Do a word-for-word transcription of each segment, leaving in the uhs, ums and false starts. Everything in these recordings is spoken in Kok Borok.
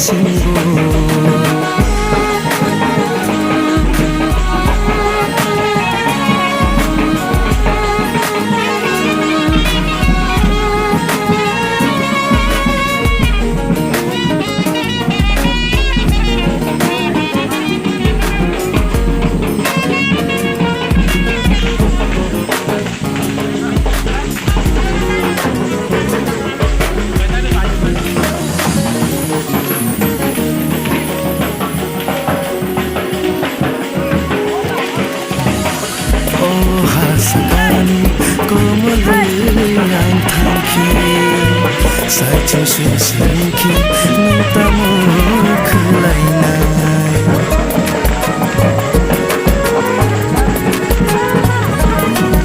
O ha sakani komolwi ang thangkhe, saichung se sainkhe nwng tamo khwlainai.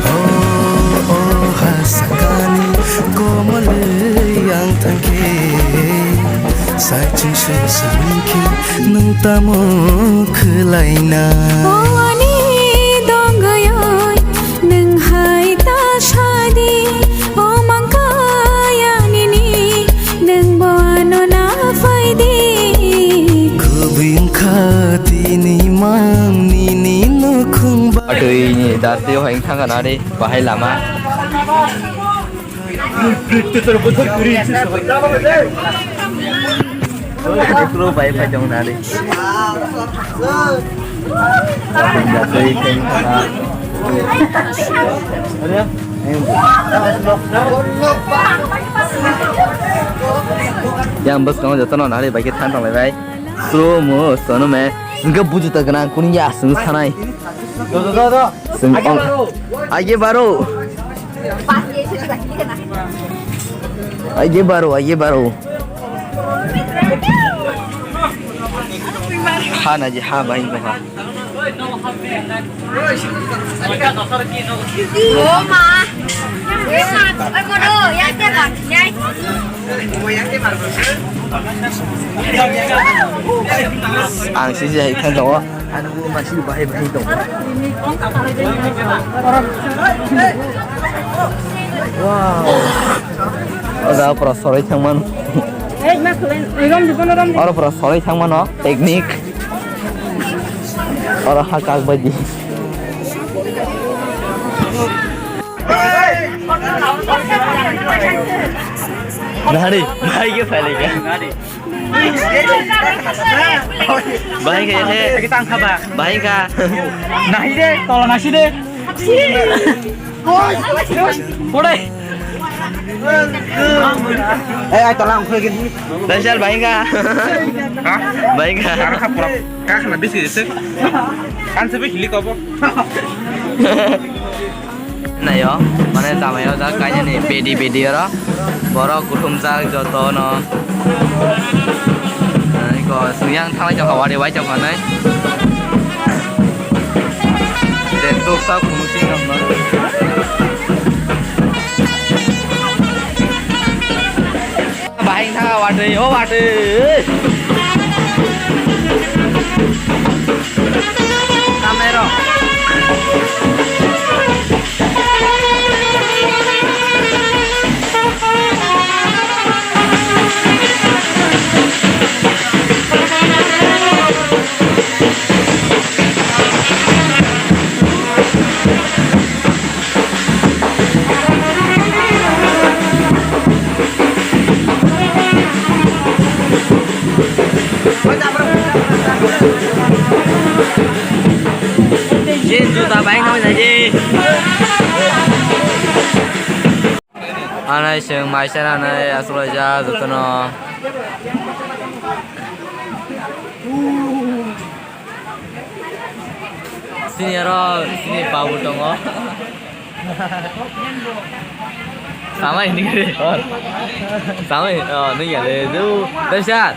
O, o ha sakani komolwi ang thangkhe, saichung se sainkhe nwng tamo khwlaina. O ani dongayoi nwng hai ta sadi, o mangkaya nini nwng bo ano na phaidi. Kubui wngkha tini mang nini nukhung ba. Atwi ni dasti o hai thangkha nari bahai lama. Pro bai bai dong nari. Yang bwskango jotono nari bai khe thang tong lai bai. Slow mo sono me. Singka buju ta gana kuning ya sing sanai. Sing ong. Aye baro. Aye baro, aye baro. Ha na ji ha bai ko ha. Ang sisi hai than tongo. Ano bo masi bahai bahai tongo. Wow. O jaga pura soroi thangmano. Oro pura soroi thangmano picnic. Oro ha kak bai di. Nari, nari ke phailai ka. Bahai kha he. Bahai kha. Nahi de, tola nasi de. Pore. Eh, ai tola ang khoi gini. Dajal bahai kha. Ha? Bahai kha. Kara kha pura. Kha khna bisi ese. Kan se be hili kobo. Nayo, mane jamai o jak kainani bedi bedi oro. Borok kuthum jak joto no. Iko siyang thalai jaka wari wai jaka nai. Den tuk sak kumu sing no. Bahai tha watwi, o watwi. Kamero. Jin juta bai nang jai. Anai seng maisa nanai asulai ja jotono. Sini aro sini babu tongo. Samai ini kiri. Samai, oh, ini ya le, tu. Tapi siat.